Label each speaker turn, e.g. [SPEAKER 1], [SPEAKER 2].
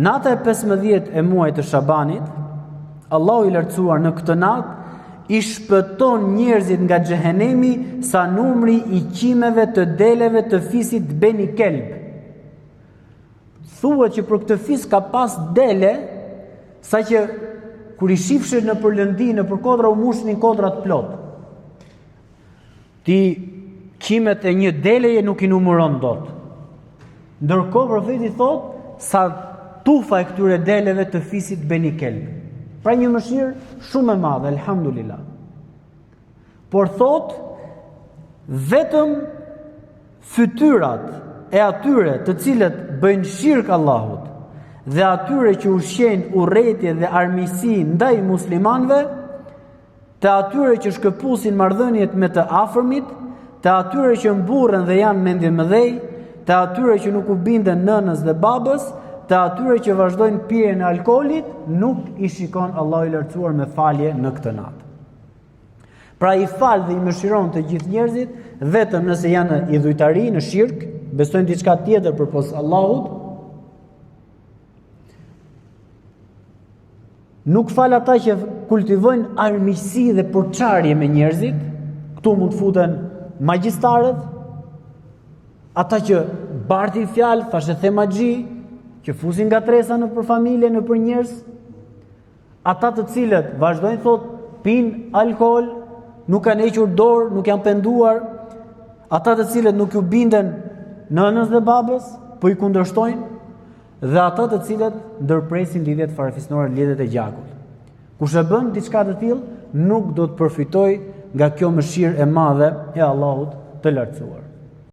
[SPEAKER 1] Nata e 15 e muajit të Shabanit, Allahu i lartësuar në këtë natë i shpëton njerëzit nga xhehenemi sa numri i qimeve të deleve të fisit Beni Kelb. Thuhet që për këtë fis ka pas dele, saqë kur i shifshin nëpër lëndinë, nëpër kodra, u mushnin kodrat plot. Ti qimet e një deleje nuk i numëron dot. Ndërkohë profeti thotë sa tufa e këtyre deleve të fisit Beni Kelb. Pra një mëshirë shumë e madhe, elhamdulillah. Por thotë vetëm fytyrat e atyre të cilët bëjnë shirk Allahut dhe atyre që ushqejnë urrejtje dhe armiqësi ndaj muslimanëve, të atyre që shkëpusin marrëdhëniet me të afërmit, të atyre që mburren dhe janë mendjemëdhej, të atyre që nuk u binden nënës dhe babës, të atyre që vazhdojnë pirjen e alkoolit, nuk i shikon Allahu i lartësuar me falje në këtë natë. Pra i fal dhe i mëshiron të gjithë njerëzit, vetëm nëse janë në idhujtari, në shirk, besojnë diçka tjetër përpos Allahut, Nuk fal ata që kultivojnë armiqësi dhe përçarje me njerëzit, këtu mund të futen magjistarët, ata që bartin fjalë, thashethemaxhi, që fusin ngatërresa nëpër familje, nëpër njerëz, ata të cilët vazhdojnë thotë pinë alkool, nuk kanë hequr dorë, nuk janë penduar, ata të cilët nuk ju binden nënës dhe babës, po i kundërshtojnë, dhe ata të cilët ndërpresin lidhjet farefisnore, lidhjet e gjakut. Kush e bën diçka të tillë, nuk do të përfitojë nga kjo mëshirë e madhe e Allahut të lartësuar.